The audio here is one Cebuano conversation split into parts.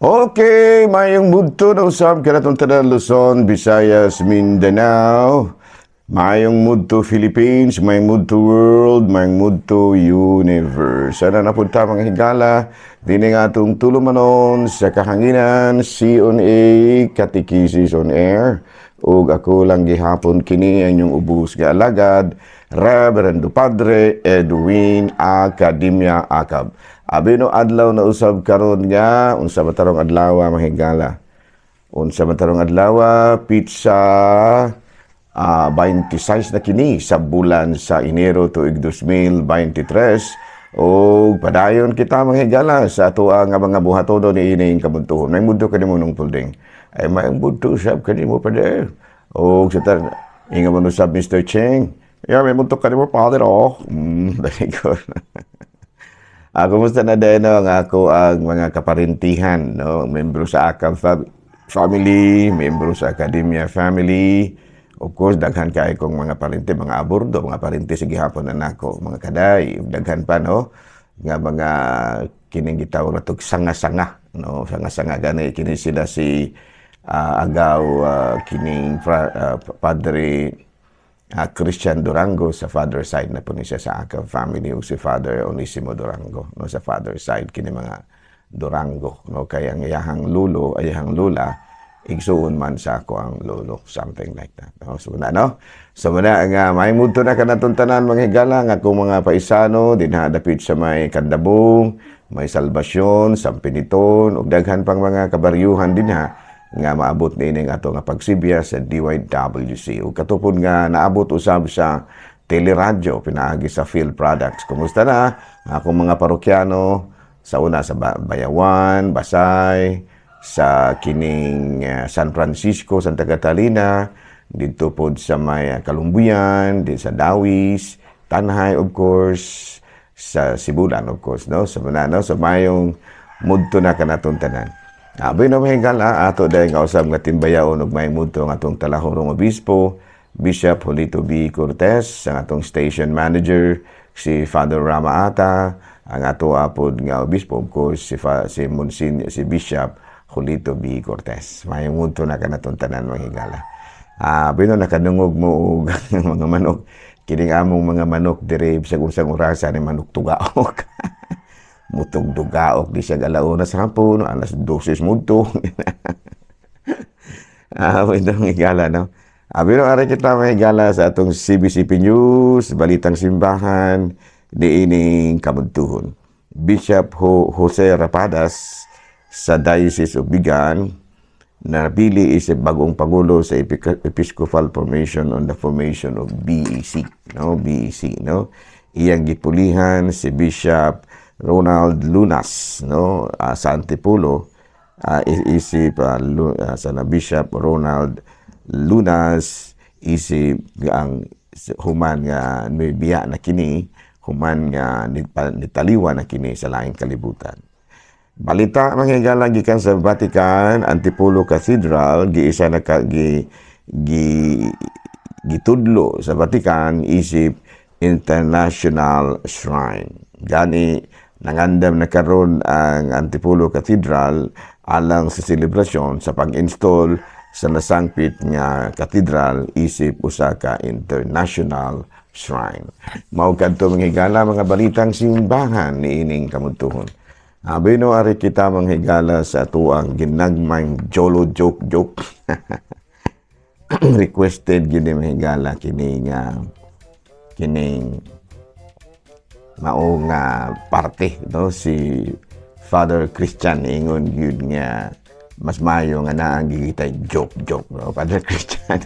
Okay, mayong mudto na usab kanatong tanan, Luzon, Visayas, Mindanao. Mayong mudto, Philippines, mayong mudto, world, mayong mudto, universe. Sana napunta, mga higala, dini nga atong tulumanon sa kahanginan, C on A, Katekisis on Air. Ug ako lang gihapon kini ang inyong ubos nga alagad, Reverendo Padre Edwin Academia Acab. Abi no, adlaw na usab karon nga unsa ba tarong adlaw, mga higala? Unsa ba tarong adlaw? Petsa 26 na kini sa bulan sa Enero tuig 2023 o padayon kita, mga higala, sa ato nga mga buhatono ni ining kabuntuhon. May mudto kanimo nung pulding. Ay, may mudto sab kanimo, Padre. O sa tar inga mo sab Mr. Cheng. Yeah, may mudto kanimo, Father, oh. Dali ko. Kumusta na din, no, ang ako ang mga kaparintihan, no, membro sa Akab family, membro sa Academia family. Of course, daghan kay kong mga parente, mga abordo, mga parente sa gihapon na nako, mga kaday, daghan pa, no, nga mga kining gitawag na sanga-sanga, no, sanga-sanga gani kini sila si agaw kining Padre Christian Durango sa father side na po ni siya sa Akab family ug si Father Onesimo Durango, no, sa father side kini mga Durango, no, kay ang iyahang lulo, iyahang lula, igsuon man sa ako ang lolo, something like that, no? So na, no, so muna nga may mudto na kanatong tanan, mga higala, nga akong mga paisano dinha dapit sa may Kandabong, may Salvacion, Sampiniton ug daghan pang mga kabaryuhan dinha nga maabot niining ato nga pagsibya sa DYWC ug katupod nga naabot usab sa teleradyo pinaagi sa Field Products. Kumusta na akong mga parokyano sa una sa Bayawan, Basay, sa kining San Francisco, Santa Catalina, dito pod sa may Kalumbuyan, din sa Dawis, Tanjay, of course, sa Sibulan, of course, no? Sa so, no? So mayong mudto na kanatong tanan. Abi no, mahigala, ato dahil nga usab nga timbayaon ug may mudto ang atong talahorong obispo, Bishop Julito B. Cortez, ang atong station manager, si Father Rama Ata, ang ato apod nga obispo, of course, si Monsin, si Bishop Julito B. Cortez. May mudto na kanatong tanan, mga higala. Bino nakadungog mo og mga manok. Kining among mga manok dire sa unsang orasa ni manok tugaok. Mutugdugaok di siya alauna sa hapon, alas 12 mudto. Ito ang higala, no? Pero ari kita, may higala, sa atong CBCP News, Balitang Simbahan, niining kabuntuhon. Bishop Jose Rapadas sa Diocese of Vigan napili is bagong pangulo sa Episcopal Formation on the formation of BEC, no? BEC, no? Iyang gipulihan si Bishop Ronald Lunas, no, sa Antipolo, isip sa na Bishop Ronald Lunas isip ang human nga biya na kini, human nga nitaliwa na kini sa laing kalibutan. Balita, mga higala, gikan sa Vatican, Antipolo Cathedral giisa na ka, gi, gi gitudlo sa Vatican isip International Shrine. Gani nangandam na karon ang Antipolo Cathedral alang sa selebrasyon sa pag-install sa nasangpit nga katedral isip usa ka international shrine. Mao kadto, mga higala, mga balitang simbahan niining kamutuhon. Abi no, ari kita, mga higala, sa atuang ginagmayng jolo joke joke. Requested gini, mga higala, kini nga kining mao nga parte, no, si Father Christian ingon gyud nga mas maayo nga naang gigitay joke joke, no, Father Christian.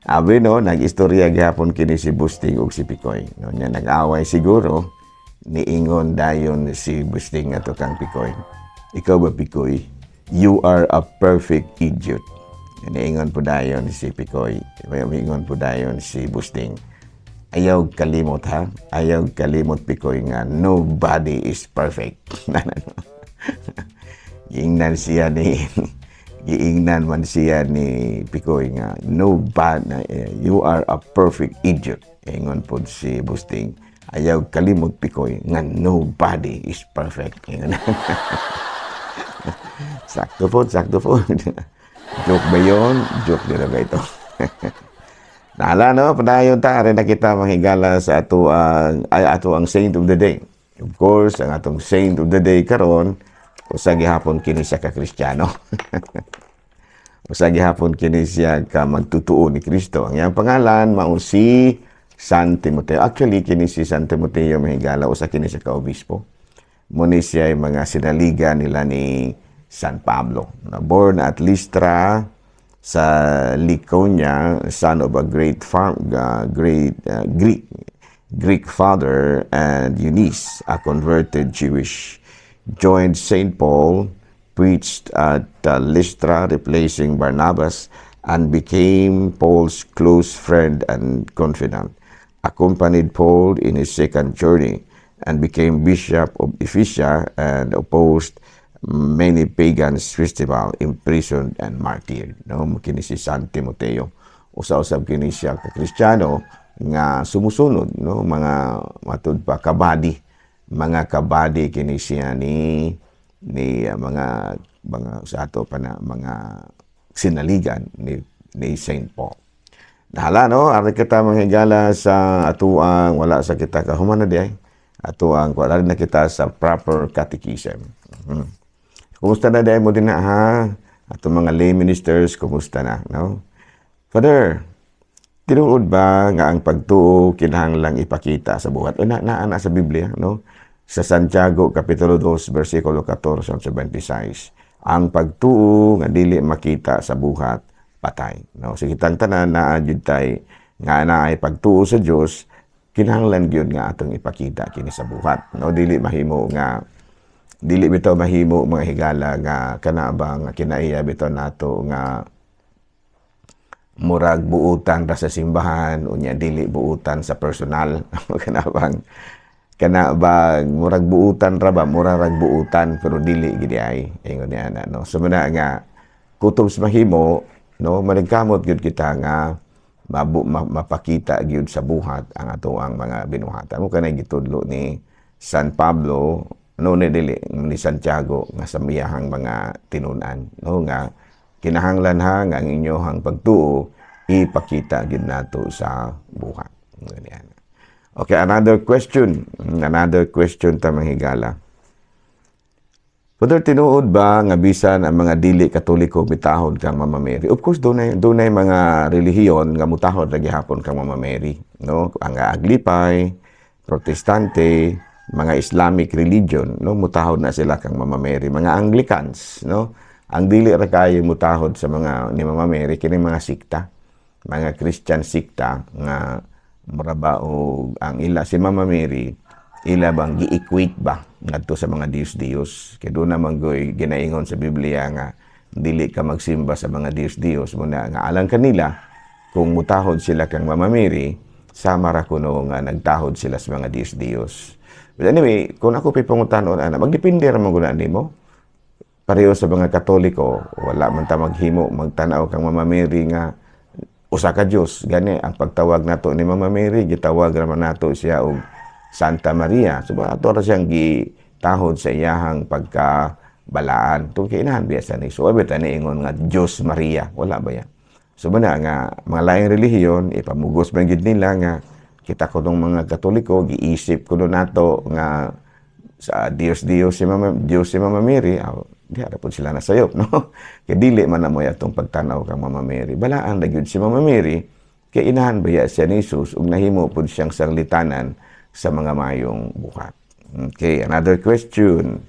Abi no, nag-istorya gihapon kini si Busting ug si Pikoy, no, nya nag-away siguro, niingon dayon si Busting ato kang Pikoy, "Ikaw ba, Pikoy, you are a perfect idiot." Niingon po dayon si Pikoy, niingon po dayon si Busting, "Ayaw kalimot ha. Ayaw kalimot, Pikoy, nga nobody is perfect." Giingnan man siya ni Pikoy nga nobody, "You are a perfect idiot." Ingon pod si Busting, "Ayaw kalimot, Pikoy, nga nobody is perfect." Ingon. Sakto po, sakto po. Joke ba yun? Joke din ba ito? Naala, no? Padayon ta, rin na kita manghigala sa ato ang, ay, ato ang saint of the day. Of course, ang atong saint of the day karon, usa gihapon kini siya ka Kristiyano. Usa gihapon kini siya ka magtutuo ni Kristo. Ang iyang pangalan mao si San Timoteo. Actually, kini si San Timoteo, mahigala, usa kini siya ka obispo. Muni siya ay mga sinaliga nila ni San Pablo. Na born at Lystra sa Lycaonia, son of a great farm, great Greek father and Eunice, a converted Jewish, joined Saint Paul, preached at Lystra, replacing Barnabas, and became Paul's close friend and confidant. Accompanied Paul in his second journey and became bishop of Ephesus and opposed many pagans festival, imprisoned and martyred. No, kini si San Timoteo. Usa-usab kini siya ka Kristiyano nga sumusunod, no, mga matud pa kabady, mga kabady kini siya ni mga sa ato pa na mga sinaligan ni Saint Paul. Nahala, no, ari kita manghigala sa atuang wala sa kita kahuman na di ay atuang wala na kita sa proper catechism. Kumusta na di mo din na ha? Atong mga lay ministers, kumusta na, no? Father, tinuod ba nga ang pagtuo kinahanglang ipakita sa buhat? O na naa na sa Biblia, no? Sa Santiago kapitulo 2 bersikulo 14 sa 26. Ang pagtuo nga dili makita sa buhat, patay, no? So kitang tanan naa jud tay nga naay pagtuo sa Dios, kinahanglan gyud nga atong ipakita kini sa buhat, no? Dili mahimo nga dili bitaw mahimo, mga higala, nga kana ba nga kinaiya bitaw nato nga murag buutan ra sa simbahan unya dili buutan sa personal, kana bang murag buutan ra ba, mura rag buutan, pero dili gid ay ingon niya na, no? So muna nga kutob sa mahimo, no, manigkamot gyud kita nga mapakita gyud sa buhat ang atoang mga binuhatan mo. Kanay gitudlo ni San Pablo, no, ni dili ni Santiago nga sa iyahang mga tinun-an, no, nga kinahanglan ha nga ang inyohang pagtuo ipakita gyud nato sa buhat. Ganyan. Okay, another question. Another question ta, mga higala. Father, tinuod ba nga bisan ang mga dili Katoliko mitahod kang Mama Mary? Of course, dunay mga relihiyon nga mutahod ra gihapon kang Mama Mary, no? Ang Aglipay, Protestante, mga Islamic religion, no, mutahod na sila kang Mama Mary, mga Anglicans, no? Ang dili ra kayo mutahod sa mga ni Mama Mary kini mga sikta, mga Christian sikta nga mura ba og ang ila si Mama Mary ila bang gi-equate ba ngadto sa mga Diyos-Diyos, kay doon naman goy ginaingon sa Biblia nga dili ka magsimba sa mga Diyos-Diyos. Muna nga alang kanila, kung mutahod sila kang Mama Mary, sama ra kuno nga nagtahod sila sa mga Diyos-Diyos. But anyway, kung ako pipangutanon ana, magdepende ra man gud nimo. Pareho sa mga Katoliko, wala man ta maghimo magtanaw kang Mama Mary nga usa ka Dios. Gani ang pagtawag nato ni Mama Mary, gitawag ra man nato siya og Santa Maria. So ba ato ra siyang gitahod sa iyahang pagka balaan. Tungkol kay inahan biya sa ni. So abi ta ingon nga Dios Maria, wala ba ya? So ba nga mga laing relihiyon ipamugos man gid nila nga kita kunong mga Katoliko giisip kuno nato nga sa Dios Dios si Mama Dios si Mama Mary, aw, di ara pud sila nasayop, no? Kay dili man na mo atong pagtanaw kang Mama Mary. Balaan ra gyud si Mama Mary kay inahan baya siya ni Jesus ug nahimo pud siyang sanglitanan sa mga mayong buhat. Okay, another question.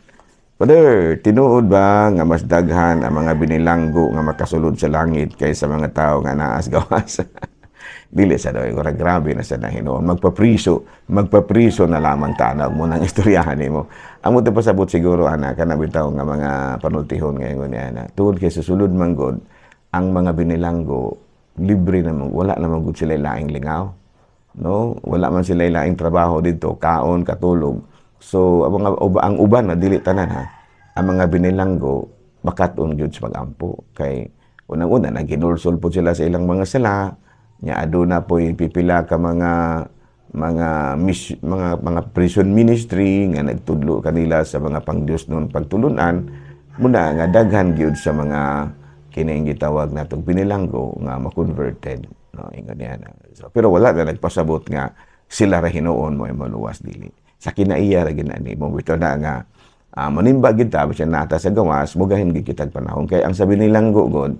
Father, tinuod ba nga mas daghan ang mga binilanggo nga makasulod sa langit kaysa mga tao nga naa sa gawas? Dili sa daw, ura grabe na sa hinuon. Magpapriso, magpapriso na lamang tanaw mo ng istoryahan nimo. Ang mo pasabot siguro ana kana bitaw nga mga panultihon ngayon niya na tungod kay sa sulod man gud ang mga binilanggo libre na wala naman gud sila laing lingaw. No? Wala man sila laing trabaho dito, kaon, katulog. So ang mga ang uban na dili tanan ha. Ang mga binilanggo makat-on gyud sa pag-ampo kay unang-una naghinulsol po sila sa ilang mga sala nya, aduna po pipila ka mga mga prison ministry nga nagtudlo kanila sa mga pangdiyos noon pagtulunan. Muna nga daghan gyud sa mga kining gitawag natong binilanggo nga ma-converted, no, ingon niya na. So, pero wala na nagpasabot nga sila ra hinuon mo ay maluwas, dili. Sa kinaiya ra ginani mo bitaw na nga manimba gid ta bisan nata sa gawas, mugahin gid kitag panahon kay ang sa binilanggo god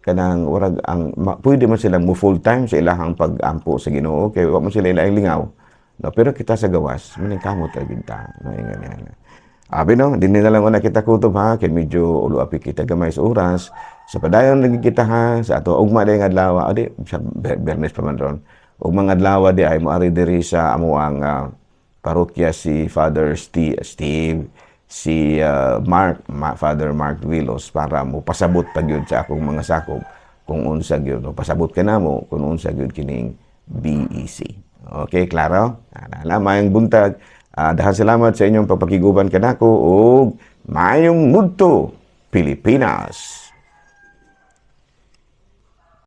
kanang warag ang pwede man silang mo full time sa ilahang pag-ampo sa Ginoo kay wa man sila ilaing lingaw, no? Pero kita sa gawas, maningkamot ra gid ta, no, ingon niya. Abi no, dinhi na lang una kita kutob ha, kay medyo ulo-api kita gamay sa oras. Sa padayon lagi kita ha, sa ato ugma day nga adlaw, adi sa Biyernes pa man ron. Ugma nga adlaw di ay moari diri sa amuang parokya si Father Steve, si Mark, Father Mark Vilos para mo pasabot pa gyud sa akong mga sakop kung unsa gyud, no, pasabot ka namo kung unsa gyud kining BEC. Okay, klaro? Ana, maayong buntag. Dahang salamat sa inyong pagpakiguban kanako ug maayong mudto, Pilipinas.